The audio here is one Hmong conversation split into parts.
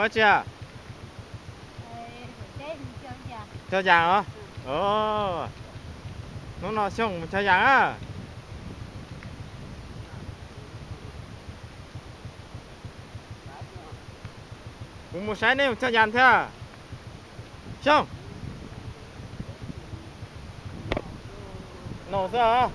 Ua tsi a? Cog yas os. Hnub no Xyooj mus cog yas a. Kuv mus saib nej mus cog yas thiab. Xyooj. No xwb os.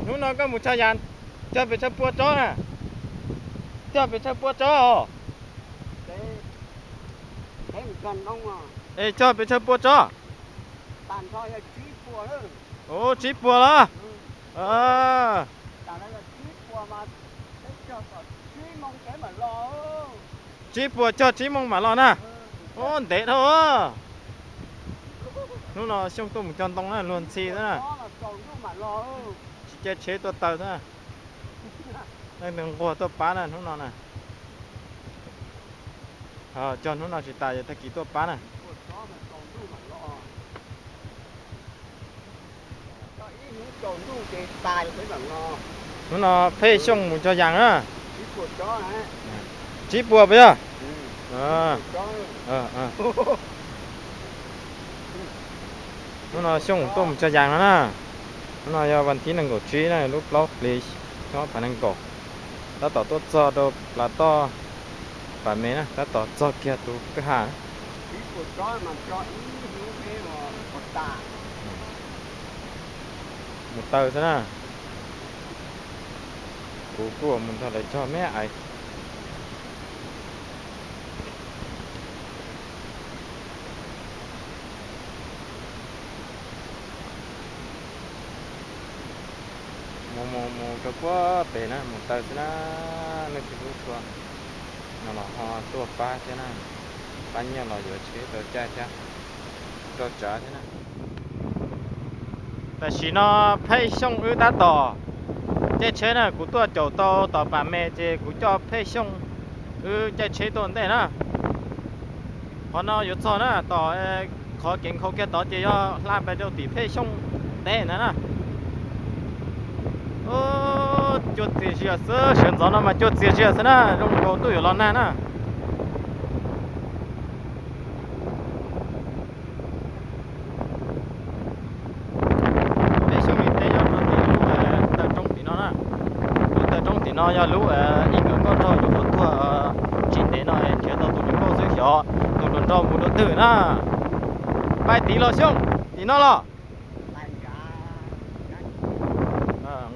Hnub no koj mus cog yas, cog pes tsawg pua tsob na? Cog pes tsawg pua tsob os? Es cog pes tsawg pua tsob? Ub, tsib puas los? Tsib puas cog tsib moos mam los na. Ub, ntev dhau. Hnub no Xyooj tuaj mus cog ntoo na, luag ntxhi xwb na. Tsis caij tsheb tuaj taw xwb na. Leej twg nquag tuaj pab na hnub no na. Cog hnub no tsis tas yog tag kis tuaj pab na. Hnub no Phej Xyooj mus cog yas na. Tsib puas puas yog? Hnub no Xyooj tuaj mus cog yas no na. Hnub no yog vas thib nees nkaum tsib na, lub plaub hlis xyoo ob phav nees nkaum. Tab tom tuaj txog rau plav toj Pas Me na, tab tom txog kiag tus kwj ha. Mus taw xwb na. Kuv kuj mus nrog lawv cog me aiv. Mus mus mus rau puag pem na, mus taw xwb na, leej twg hlub tshua no los ho tuaj pab thiab na, pab nyiaj los yuav tsheb tau caij thiab, rau tsav thiab na. Tam sim no Phej Xyooj wb tab tom caij tsheb na, kuv tuaj caum tau tom Pas Me ces kuv coj Phej Xyooj wb caij tsheb tuaj ntej na. Qhov no yuav txog na, tom qhov kev nkhaus kiag tod ces yog hla pes rau tim Phej Xyooj teb ntawd na. Cuaj txias zias xwb, sawv ntxov no mas cuaj txias zias xwb na, zoo nkaus tuaj yuav los nag na. Peb xyoo li teb nyob rau tim lub taw roob tim no na. Lub taw roob tim no yog lub ib nkawm nkauj nraug yuav ua tuag tsis ntev no nrhiav tau tus hluas nkauj xwb xyov tus hluas nraug mus rau twg na. Pais tim los Xyooj, tim no los?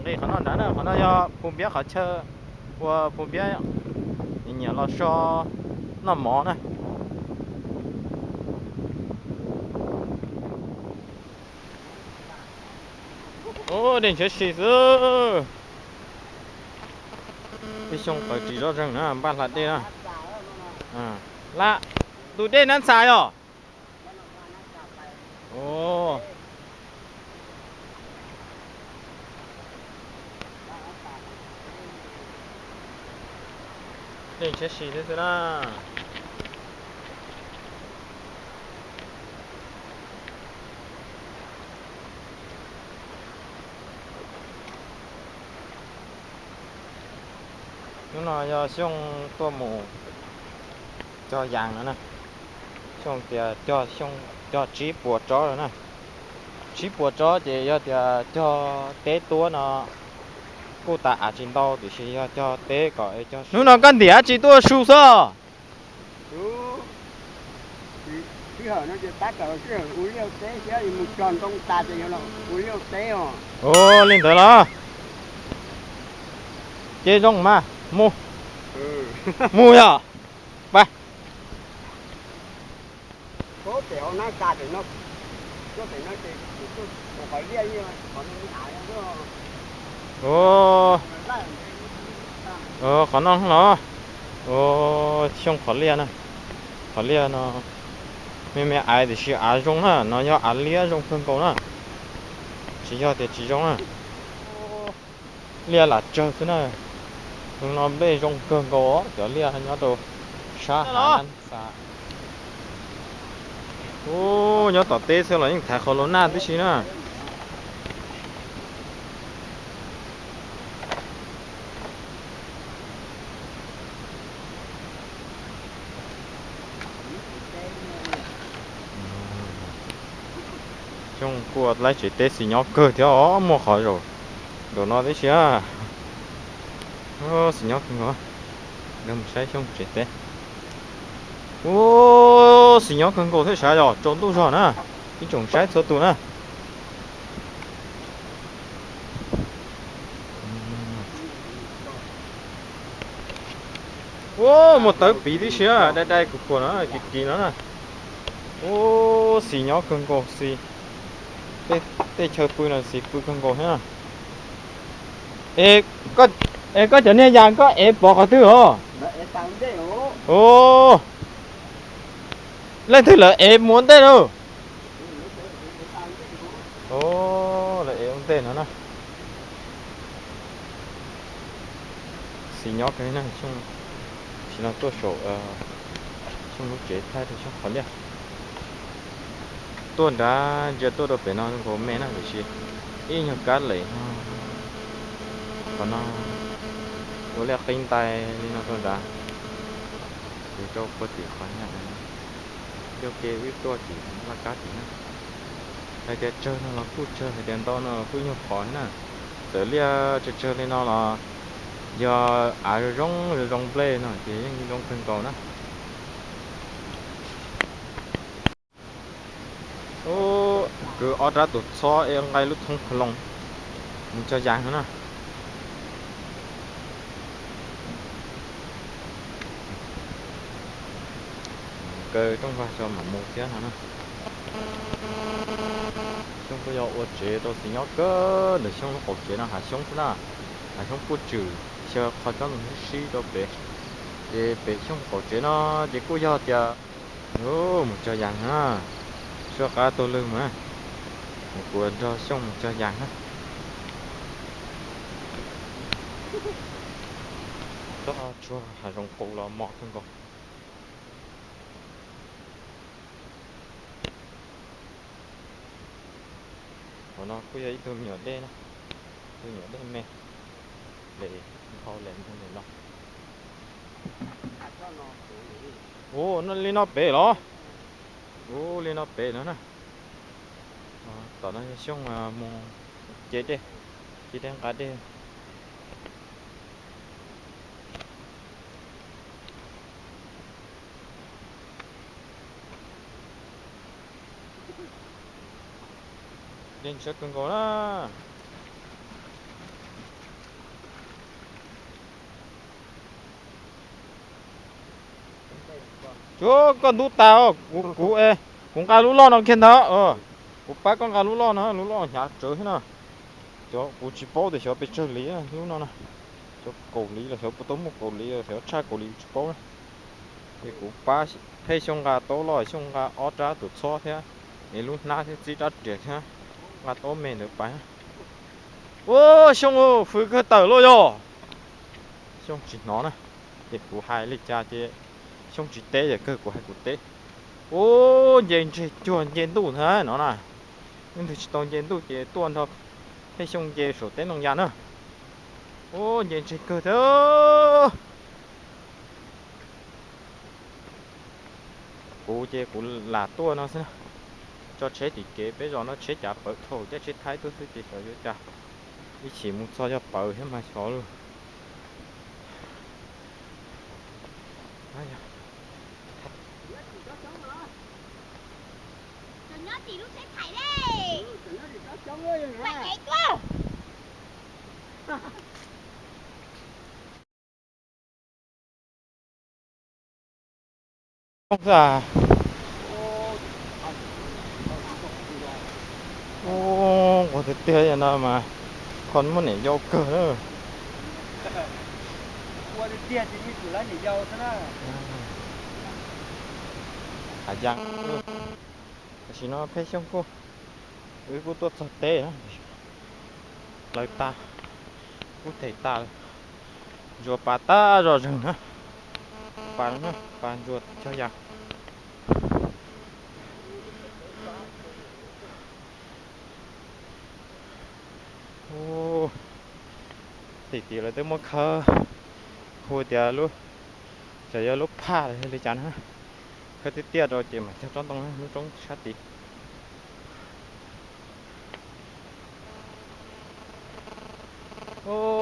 Nqis qhov no nrad na, qhov no yog Phu Npiab qhov chaw ua Phu Npiab nyiam los so noj mov na. Ub, dej ntshiab si xwb. Ib xyoo qaws ris zoj zeeg na, npaj hla dej na. Lam, tus dej nab ntxhas yog? Dej ntshiab si xwb xwb na. Hnub no yog Xyooj tuaj mus cog yas no na. Xyooj tias cog, Xyooj cog tsib puas tsob lawm na. Tsib puas tsob ces yog tias cog teb tuab no kuj tas av tsis ntau, tiam sis yog cog teb kom es cog. Hnub no koj ntim dab tsi tuaj su xwb? Ua li ntawd los? Ces zoo mas, mus, mus yog. Pab. Qhov no los? Xyoo qhov liaj na. Qhov liaj no me me aiv tiam sis av zoo na, no yog av liab zoo kawg nkaus na. Tsis yog tias tsis zoo na. Liaj lam tsawg xwb na. Hnub no nplej zoo kawg nkaus os, cov liaj nyob rau sab hav nab ntxas. Ub, nyob tom teb xwb los yeej thaiv qhov laus naj tib si na. Xyooj kuj laib tsev teb xis nyob kawg thiab os, muaj qhov zaum nraum no tib si. Xis nyob kawg nkaus. Mus saib Xyooj tsev teb. Ua, xis nyob kawg nkaus thiab sav, yog tsaus ntuj zog na. Ib tsoom saib txhua tus na. Ua, muaj tawv piv tib si, dai dai kuv kuam no, kiv kiv no na. Ua, xis nyob kawg nkaus xis. Tej chaw pw no xis pw kawg nkaus thiab na. Es koj cov niag yas koj ev pov qhov twg os? Leej twg lawv ev mus ua ntej na? Lawv ev ua ntej no na. Xis nyob kawg na. Xyoo, tsis no tuaj saum Xyooj lub tsev thaij rau Xyooj qhov liaj. Tuaj nrad ntsia tuaj rau pem no nkaus me na, tiam sis ib nyuag kab lem no, qhov no ua liaj qib ntais li no rau nrad, ces rau puag tim qhov niag ncauj ke wb tuaj tim laj kab tim na. Hais tias tsawg no los kuj tsawg, hais tias ntau no los kuj nyuag qhov na. Txawm liaj tsawg tsawg li no los yog av zoo zoo, zoo nplej no ces yeej zoo kawg nkaus na. Kwv ob rab tus txhob es nqa lub thoob pha loo mus cog yas no na. Kaw rooj vag tso mam mus thiab no na. Xyoo kuj yog ua tsev rau xis nyob kawg ntawm Xyoo lub qaum tsev no, hav xyoob xwb na. Hav xyoob puj tswm xyaw qhov tsob ntoo sib sib rau pem. Ces pem Xyoo qaum tsev no ces kuj yog tias mus cog yas na. Sua qab taug lw mus na. Kuv nrog Xyoo mus cog yas na. Tsob tshuaj hav zoov qus los mos kawg nkaus. Qhov no kuj yog ib tug me nyuam dej na, tus me nyuam dej me, lem dhau lem ntag lem no. Ua, li no pem los? Ua, li no pem no na. Tom no yog Xyooj mus ce dej, ce dej nqa dej. Dej ntshiab kawg nkaus na. Tsuav koj ntub tas, kuv, kuv, kuv nqa lub loj no kiag ntag. Kuv pab koj nqa lub loj no, lub loj hnyav tsawv thiab no. Cov kuv tsis paub tias xyov pes tsawg li lub no na. Xyov kaum li los xyov puas tau muaj kaum li, xyov tshaj kaum li tsis paub na. Ces kuv pab Pheb Xyooj nqa taub loj, Xyooj nqa ob rab tus txhob thiab, es lub hnab thiab txib rab riam thiab, nqa taub me ntawd pais. Ua, Xyooj, fwv kawg tawm luaj yog. Xyooj tsis hnov na, ces kuv hais li cas ces Xyooj tsis teb, yam kawg kuv hais kuv teb. Ua, nce ntseg cuag nce ntuj ntag no na. Leej twg tsis tau nce ntuj ces tuaj nrog Pheb Xyooj nce saum teb ntoo yas na. Ua, nce ntseg kawg thiab. Kuv ces kuv lam tuaj no xwb na. Tso tsheb tim kev, peb zos no tsheb cav pawv dhau, caij tsheb Thaib tuaj xwb ces xyov yuav cas. Ib chim mus txog yog pawv thiab mas xyov lawm. Ub, nquag tiag tiag no mas, kho muaj niam yau kawg na. Hav Yas, tam sim no Pheb Xyooj kuj, wb kuj tuaj txog teb, plaws tas, kuj them tas, ntsuas pas tag zoj zeeg na, pas, pas ntsuas cog yas. Tim tid lawv twb muab khawb, hu tias lub, xyov yog lub phaj los yog li cas na, khawb tiaj tiaj rau ces mam cog tsob ntoo lub roob sab tid.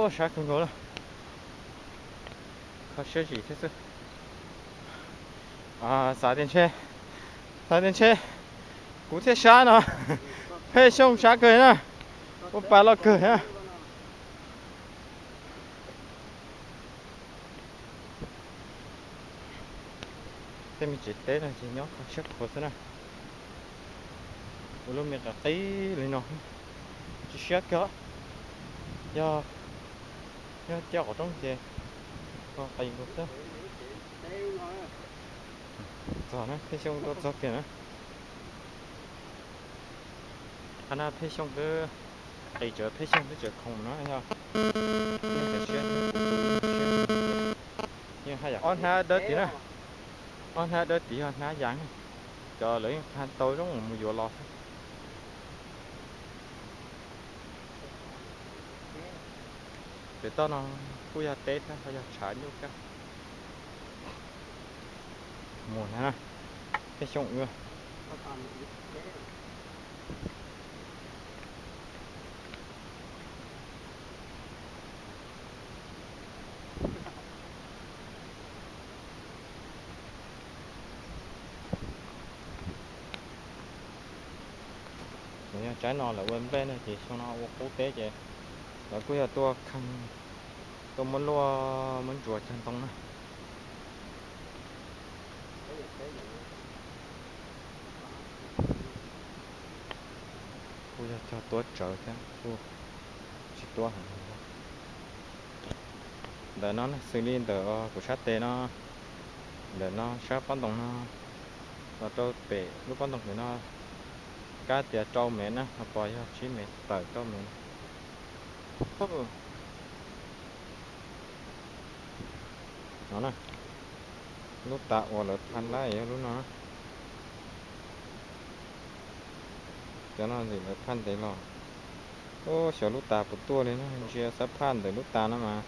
Sab kawg nkaus na. Kho siab zim thiab xwb. Xav tias ntshe, xav tias ntshe kuv thiaj sab no. Pheej Xyooj sab kawg na. Ua pas loj kawg na. Tej me tsev teb no ces nyob kho siab khuav xwb na. Ua lub me qab qib li no, tsis siab kiag. Yog, yog coj qhov rooj ces kho qis nkaus xwb. Txog na, Pheej Xyooj tuaj txog kiag na. Qhov no Pheej Xyooj twb, qis tsawv Pheej Xyooj twb tseem khoom no yog. Yeej tseem siab, yeej haj yam ob hnab dawb tid na. Ob hnab dawb tid yog hnab yas, cov lawv yeej qha tau zoo mus yuav los xwb. Pem toj no kuj yog teb thiab ho yog tshav nyuj kab. Mus na, Pheej Xyooj ua. Yog tsaib no lawv ua nplej no ces xyoo no ua qub teb ces lawv kuj yog tuaj kheej, tuaj muab luaj muab ntsuas cog ntoo na. Kuj yog cog tuab tsawv thiab, kuj tsis tuab heev. Ntawm no xws li ntawm kuv sab tes no, ntawm no sab pob ntoo no los rau pem lub pob ntoo pem no, kab tias rau mev na, ho pos yog tsib mev tawm rau mev. No na, lub tas uas lawv phaj lab yog lub no. Cov no ntxim lawv phaj ntev los. Ub, xyov lub tas puas tuaj li na, ntsia xab phaj ntawm lub tas no mas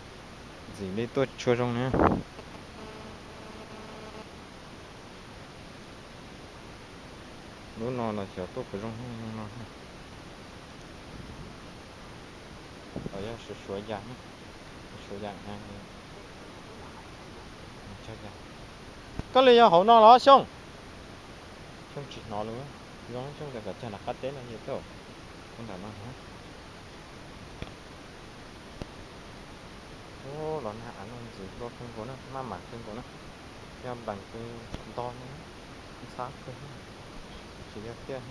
ntxim li tuaj tsis tshua zoo na. Lub no los xyov tuaj puas zoo zoo no. Los yog suav suav yas, suav yas. Koj li yog hauv no los Xyooj? Xyooj tsis hnov li. Zoo Xyooj tias kom cog nram qab teb no ces tuaj ntawm no. Ub, los nag av no ntxim hlua kawg nkaus na, maj mam kawg nkaus na. Yog nplees kawg ntog no, ntxhab kawg, tsis yog tiaj.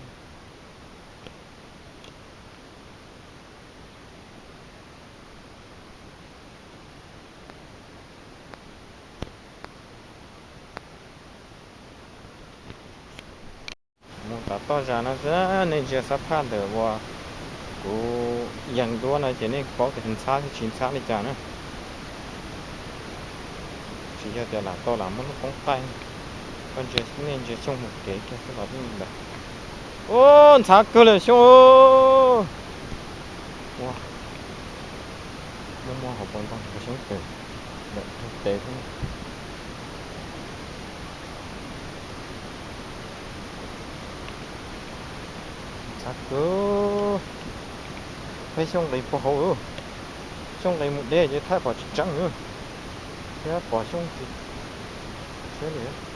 Mus tom toj zas no xwb, nej ntsia xab phaj ntawm uas kuv yees duab no ces nej paub tias ntxhab thiab tsis ntxhab li cas na. Tsis yog tias lam tau lam muab lub poob qaij, koj ntsia, nej ntsia Xyooj mus kev kiag xwb los yeej ntawd. Ub, ntxhab kawg li Xyooj. Ua, muaj muaj hauv paus ntoo puas Xyooj pem ntawm tus tes xwb. Ntxhab kawg. Peb Xyooj nqis puag hauv, Xyooj nqis mus deb ces thaij pom tsis tseeb, thiab pom Xyooj tsis siab li.